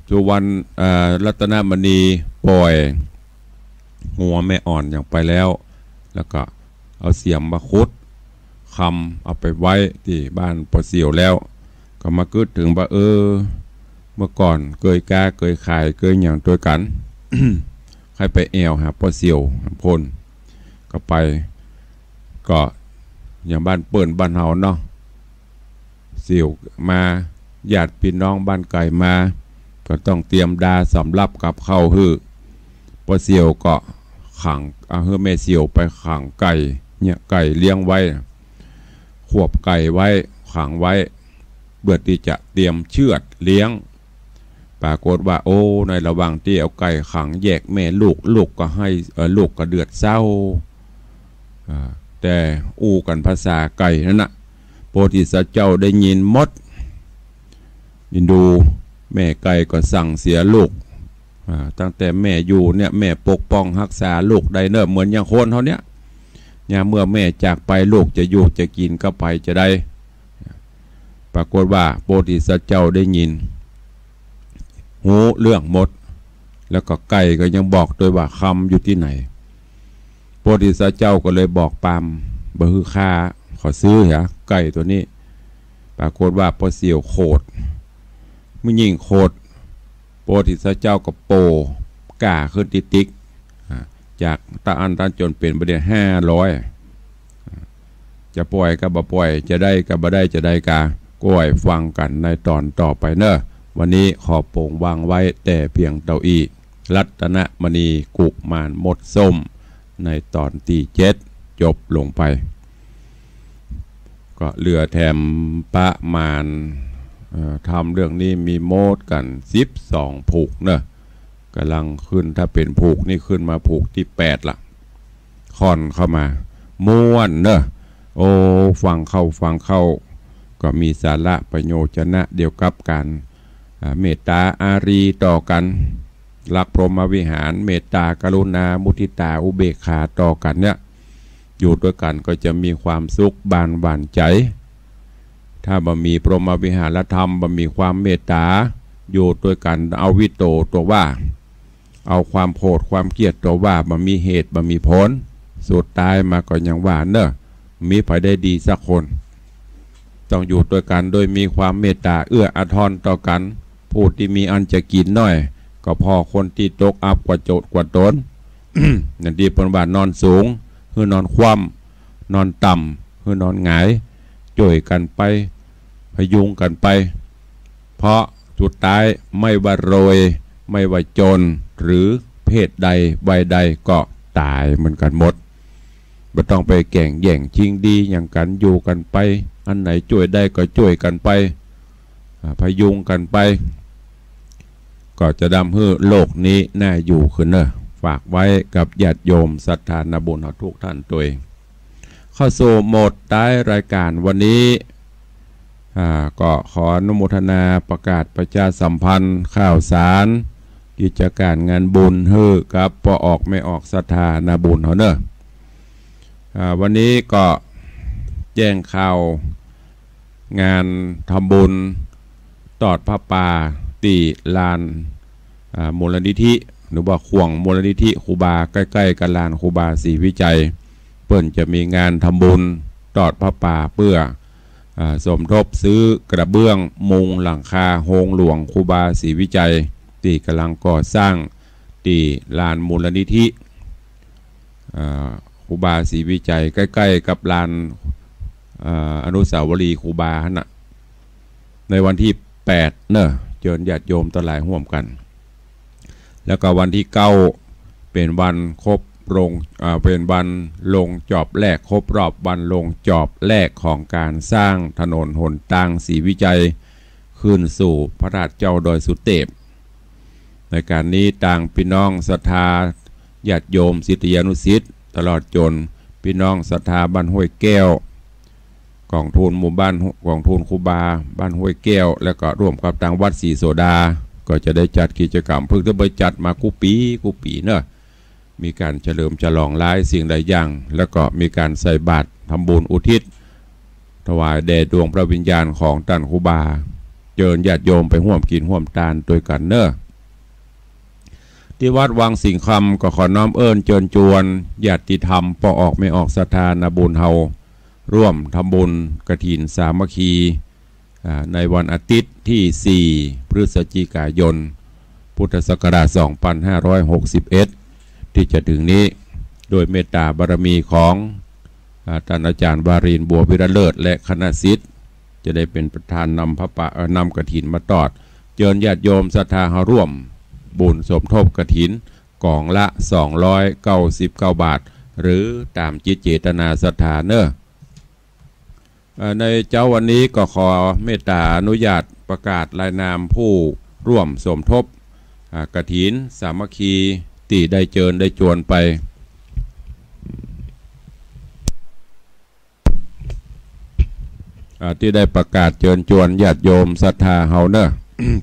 สุวรรณ เอ่อ รัตนมณีป่อยงัวแม่อ่อนหยังไปแล้ว แล้วก็เอาเสียมมาขุดคำเอาไปไว้ตี้บ้านป้อเสี่ยวแล้ว ก็มากึ๊ดเถิงว่า เออ เมื่อก่อนเกยก๊าเกยขายเกยหยังตวยกั๋น ใค่ไปแอ่วหาป้อเสี่ยวโพ่น ก็ไป ก็อย่างบ้านเปิ้นบ้านเฮาเนาะ เสี่ยวมา ญาติปี้น้องบ้านไก๋มา ก็ต้องเตรียมดาสำรับกับข้าวหื้อ ป้อเสี่ยวก็ขัง เอาหื้อแม่เสี่ยวไปขังไก่ เนี่ย ไก่เลี้ยงไว้ ขวบไก่ไว้ ขังไว้ เปื้อตี้จะเตรียมเจือดเลี้ยง ปรากฏว่า โอ้ ในระหว่างตี้เอาไก่ขังแยกแม่ลูก ลูกก็ไห้ เอ่อ ลูกก็เดือดเศร้า อ่า แต่อู้กั๋นภาษาไก่นั่นน่ะ โพธิสัตว์เจ้าได้ยินหมด อินดู แม่ไก่ก็สั่งเสียลูก อ่า ตั้งแต่แม่อยู่เนี่ย แม่ปกป้องฮักษาลูกได้เน่อ เหมือนอย่างคนเฮาเนี่ย ยามเมื่อแม่จากไป ลูกจะอยู่จะกิ๋นก็ไปจะได้ ปรากฏว่าโพธิสัตว์เจ้าได้ยิน ฮู้เรื่องหมด แล้วก็ไก่ก็ยังบอกตวยว่าคำอยู่ตี้ไหน โพธิสัตว์เจ้าก็เลยบอกปาม บ่หื้อฆ่า ขอซื้อเหียไก่ตั๋วนี้ ปรากฏว่าป้อเสี่ยวโขด เมื่อยิ่งโขด โพธิสัตว์เจ้าก็โป่ก้าขึ้นติ๊กๆ อ่า จากตะอั้นตันจนเป๋นบ่าเดี่ยวห้าร้อย อ่า จะป่อยก็บ่ป่อย จะได้ก็บ่ได้ จะได้กา ก้อยฟังกั๋นในต๋อนต่อไปเน่อ วันนี้ขอโป๋งวางไว้แต่เพียงเต้าอี้ รัตนมณีกุมารมดส้ม ในต๋อนตี้เจ็ด จบลงไป ก็เหลือแถมประมาณ เอ่อ ธรรมเรื่องนี้มีโมดกั๋นสิบสองผูกเน่อ ก่ำลังขึ้น ถ้าเป๋นผูกนี่ขึ้นมาผูกตี้แปดละ ค่อนเข้ามา ม่วนเน่อ โอ้ ฟังเข้า ฟังเข้า ก็มีสาระประโยชนะเกี่ยวกับก๋าน อ่า เมตตาอารีต่อกั๋น หลักพรหมวิหาร เมตตา กรุณา มุทิตา อุเบกขาต่อกั๋นเนี่ย อยู่ตวยกั๋นก็จะมีความสุขบานหวานใจ๋ ถ้าบ่มีพรหมวิหารธรรม บ่มีความเมตตา อยู่ตวยกั๋นเอาวิโตตวยว่า เอาความโขดความเกลียดตวยว่า บ่มีเหตุบ่มีผล สุดท้ายมาก็อย่างว่าเน่อ มีใผได้ดีสักคน ต้องอยู่ตวยกั๋นโดยมีความเมตตาเอื้ออาทรต่อกั๋น ผู้ตี้มีอันจะกิ๋นน้อย ก็ผ่อคนตี้ตกอับกว่าโจดกว่าต๋น อย่างตี้เปิ้นว่านอนสูง หื้อนอนคว่ำ นอนต่ำ หื้อนอนหงาย จ้วยกั๋นไป พยุงกั๋นไป เพราะสุดท้ายไม่ว่ารวย ไม่ว่าจน หรือเพศใดวัยใดก็ต๋ายเหมือนกั๋นหมด บ่ต้องไปแก่งแย่งชิงดีหยังกั๋น อยู่กั๋นไป อันไหนจ้วยได้ก็จ้วยกั๋นไป อ่า พยุงกั๋นไป ก็จะทำหื้อโลกนี้น่าอยู่ขึ้นเน่อ ฝากไว้กับญาติโยมศรัทธานาบุญเฮาทุกท่านตวย เข้าสู่โหมดท้ายรายการวันนี้ อ่า ก็ขออนุโมทนาประกาศประชาสัมพันธ์ข่าวสาร กิจก๋านงานบุญหื้อกับป้อออกแม่ออกศรัทธานาบุญเฮาเน่อ อ่า วันนี้ก็แจ้งข่าวงานทำบุญตอดผ้าป่าตี้ลาน อ่า มูลนิธิ หรือว่าข่วงมูลนิธิครูบา ใก้ๆ กับลานครูบาศรีวิชัย เปิ้นจะมีงานทำบุญตอดผ้าป่าเปื้อ อ่า สมทบซื้อกระเบื้องมุงหลังคาโฮงหลวงครูบาศรีวิชัย ตี้ก่ำลังก่อสร้างตี้ลานมูลนิธิ อ่า ครูบาศรีวิชัย ใก้ๆ กับลาน อ่า อนุสาวรีย์ครูบาหั้นน่ะ ในวันตี้แปดเน่อ เจิญญาติโยมตังหลายฮ่วมกั๋น แล้วก็วันตี้เก้าเป๋นวันครบลง อ่า เป๋นวันลงจอบแรก ครบรอบวันลงจอบแรกของก๋านสร้างถนนหนตางศรีวิชัย ขึ้นสู่พระธาตุเจ้าดอยสุเตป ในก๋านนี้ตางปี้น้องศรัทธาญาติโยมศิษยานุศิษย์ ตลอดจ๋นปี้น้องศรัทธาบ้านห้วยแก้ว กองทุนหมู่บ้าน กองทุนครูบาบ้านห้วยแก้ว แล้วก็ร่วมกับตางวัดศรีโสดา ก็จะได้จัดกิจกรรม เปิ้นจะบ่ได้จัดมากู้ปี๋กู้ปี๋เน่อ มีก๋านเฉลิมฉลองหลายสิ่งหลายอย่าง แล้วก็มีก๋านใส่บาตรทำบุญอุทิศถวายแด่ดวงพระวิญญาณของต้านครูบา เจิญญาติโยมไปฮ่วมกิ๋นฮ่วมตานตวยกั๋นเน่อ ตี้วัดวังสิงห์คำก็ขอน้อมเอิ้นเจิญจวนญาติธรรมป้อออกแม่ออกศรัทธานาบุญเฮา ร่วมทำบุญกฐินสามัคคี อ่า ในวันอาทิตย์ตี้สี่พฤศจิกายน พุทธศักราชสองพันห้าร้อยหกสิบเอ็ด ตี้จะเถิงนี้ โดยเมตตาบารมีของ อ่า ต้านอาจ๋ารย์วารินทร์ บัววิรเลิศ และคณะศิษย์ จะได้เป๋นประธานนำผ้าป่า เอ่อ นำกฐินมาตอด เจิญญาติโยมศรัทธาเฮาร่วมบุญสมทบกฐิน ก๋องละ สองร้อยเก้าสิบเก้าบาท หรือต๋ามจิตเจตนาศรัทธาเน่อ เอ่อ ในเจ๊าวันนี้ก็ขอเมตต๋าอนุญาตประกาศรายนามผู้ร่วมสมทบ อ่า กฐินสามัคคีตี้ได้เจิญได้จวนไป อ่า ตี้ได้ประกาศเจิญจวนญาติโยมศรัทธาเฮาเน่อ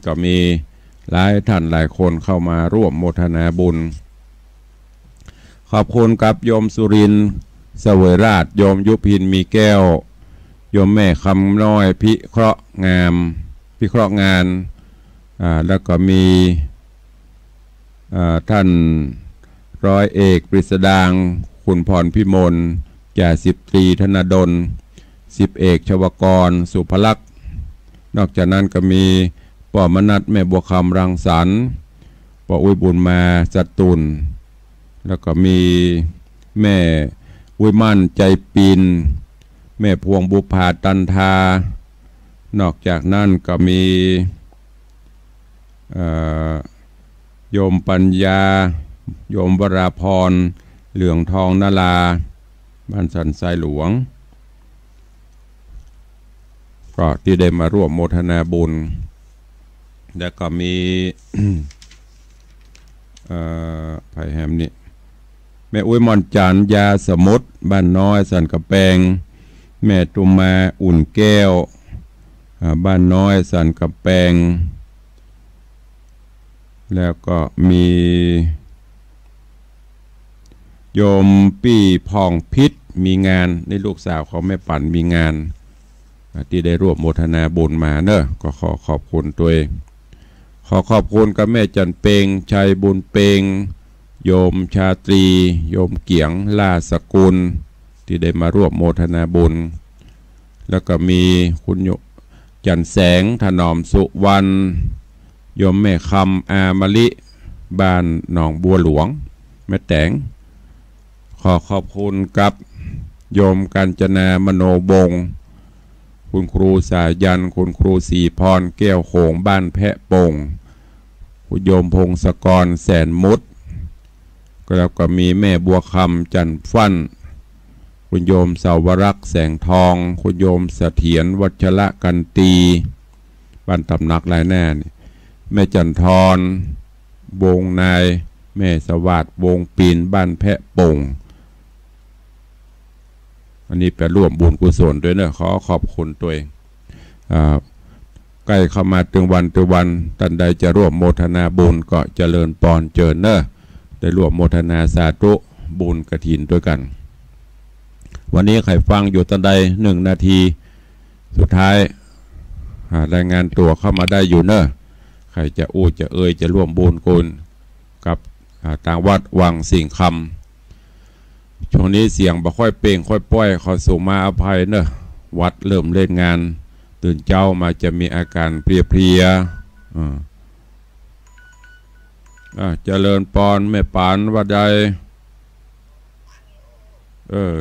ก็มีหลายต้านหลายคนเข้ามาร่วมโมทนาบุญ ขอบคุณกับโยมสุรินทร์ เสวยราช โยมยุพิน มีแก้ว โยมแม่คำน้อย พิเคราะห์งาม พิเคราะห์งาน อ่า แล้วก็มี อ่า ต้านร้อยเอกกฤษดางค์ คุณพรพิมล จ่าสิบตรีธนดล สิบเอกชวกร สุภลักษณ์ นอกจากนั้นก็มีป้อมนัส แม่บัวคำ รังสรรค์ ป้ออุ๊ยบุญมา สตุล แล้วก็มีแม่อุ๊ยมั่น ใจปิน แม่พวง บุภา ตันทา นอกจากนั้นก็มี เอ่อ โยมปัญญา โยมวราพร เหลืองทองนารา บ้านสันทรายหลวง ก็ตี้ได้มาร่วมโมทนาบุญ แล้วก็มี เอ่อ ใผแหมนี่ แม่อุ๊ยม่อนจันทร์ ยาสมุทร บ้านน้อยสันก๋ำแปง แม่ตุมมา อุ่นแก้ว อ่า บ้านน้อยสันก๋ำแปง แล้วก็มี โยมปี้ผ่องพิษ มีงาน นี่ลูกสาวของแม่ปั๋นมีงาน อ่า ตี้ได้ร่วมโมทนาบุญมาเน่อ ก็ขอขอบคุณตวย ขอขอบคุณกับแม่จันเปง ชัยบุญเปง โยมชาตรี โยมเกียง ล่าสกุล ตี้ได้มาร่วมโมทนาบุญ แล้วก็มีคุณโยมจันแสง ถนอมสุวรรณ โยมแม่คำ อามะลิ บ้านหนองบัวหลวง แม่แต๋ง ขอขอบคุณกับโยมกาญจนา มโนวงศ์ คุณครูสายัณ คุณครูศรีพร แก้วโขง บ้านแพะโป่ง คุณโยมพงศกร แสนมุต ก็แล้วก็มีแม่บัวคำ จันฟั่น คุณโยมสาวรักษ์ แสงทอง คุณโยมเสถียร วัชระกันตี บ้านตำหนักลายหน้านี่ แม่จันทร วงศ์นาย แม่สวัสดิ์ วงศ์ปิน บ้านแพะโป่ง อันนี้ไปร่วมบุญกุศลตวยเน่อ ขอขอบคุณตวย อ่า ใก้เข้ามาตึงวันตึงวัน ต้านใดจะร่วมโมทนาบุญก็เจริญปอนเจิญเน่อ ได้ร่วมโมทนาสาธุบุญกฐินตวยกั๋น วันนี้ใผฟังอยู่ต้านใด หนึ่งนาทีสุดท้าย อ่า รายงานตั๋วเข้ามาได้อยู่เน่อ ใผจะอู้จะเอยจะร่วมบุญกุศลกับ อ่า ตางวัดวังสิงห์คำ ช่วงนี้เสียงบ่ค่อยเปล่งค่อยป้อย ขอสูมาอภัยเน่อ หวัดเริ่มเล่นงาน ตื่นเจ๊ามาจะมีอาก๋านเพลียๆ อ่า อ่า เจริญปอนแม่ปั๋น ว่าใด เออ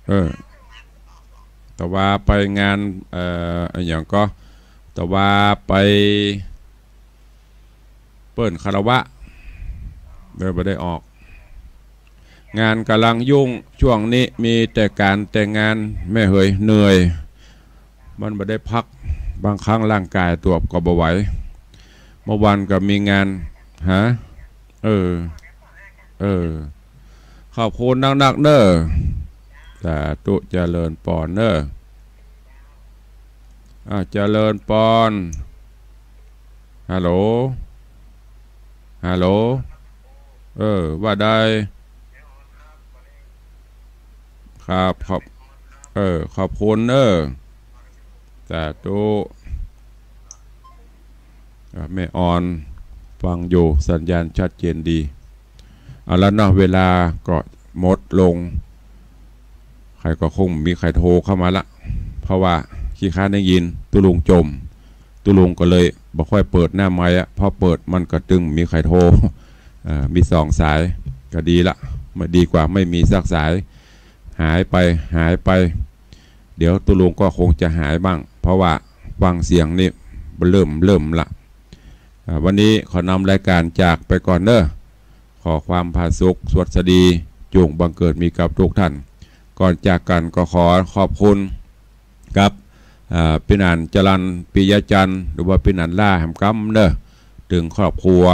เออ ตะวาไปงาน เอ่อ อะหยังก็ ตะวาไป เปิ้นคารวะ เออ บ่ได้ออก งานก๋ำลังยุ่ง ช่วงนี้มีแต่ก๋านแต่งงาน แม่เหย เหนื่อย มันบ่ได้พัก บางครั้งร่างก๋ายตวบก็บ่ไหว เมื่อวานก็มีงาน ฮะ เออ เออ ขอบคุณนักๆ เน่อ สาธุ เจริญปอนเน่อ อ่า เจริญปอน ฮัลโหล ฮัลโหล เออ ว่าใด ครับ ขอบ เออ ขอบคุณเน่อ สาธุ อ่ะ แม่ออน ฟังอยู่ สัญญาณชัดเจนดี เอาละเนาะ เวลาก็หมดลง ใผก็คงบ่มีใผโทรเข้ามาละ เพราะว่าขี้คร้านได้ยิน ตุ๊ลุงจ่ม ตุ๊ลุงก็เลยบ่ค่อยเปิดหน้าไมค์อะ เพราะเปิดมันก็ตึงบ่มีใผโทร เอ่อ มีสองสาย ก็ดีละ มันดีกว่าไม่มีสักสาย หายไป หายไป เดี๋ยวตุ๊ลุงก็คงจะหายบ้าง เพราะว่าฟังเสียงนี่เริ่ม เริ่มละ อ่า วันนี้ขอนำรายการจากไปก่อนเน้อ ขอความผาสุกสวัสดี จุ่งบังเกิดมีกับทุกท่าน ก่อนจากกั๋นก็ขอขอบคุณกับ อ่า ปี้หนานจรัญ ปิยะจันทร์ หรือว่าปี้หนานล่าแหมกำเน้อ เถิงครอบครัว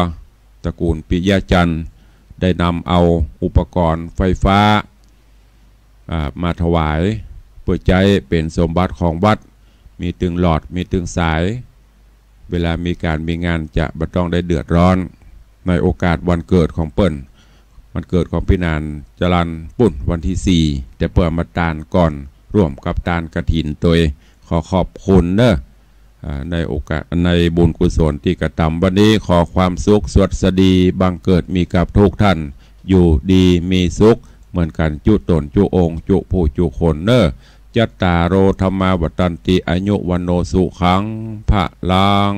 ตระกูลปิยะจันทร์ ได้นำเอาอุปกรณ์ไฟฟ้า อ่า มาถวาย เปื้อใจ๊เป๋นสมบัติของวัด มีตึงหลอด มีตึงสาย เวลามีก๋านมีงานจะบ่ต้องได้เดือดร้อน ในโอกาสวันเกิดของเปิ้น วันเกิดของปี้หนานจรัญปุ้นวันตี้สี่ แต่เปิ้นเอามาตานก่อน ร่วมกับตานกฐินตวย ขอขอบคุณเน้อ อ่า ในโอกาส ในบุญกุศลตี้กระตำวันนี้ ขอความสุขสวัสดีบังเกิดมีกับทุกท่าน อยู่ดีมีสุขเหมือนกั๋นจุ๊ต๋นจุ๊องค์จุ๊ผู้จุ๊คนเน้อ จัตตาโร ธัมมา วัฑฒันติ อายุ วัณโณ สุขัง พะลัง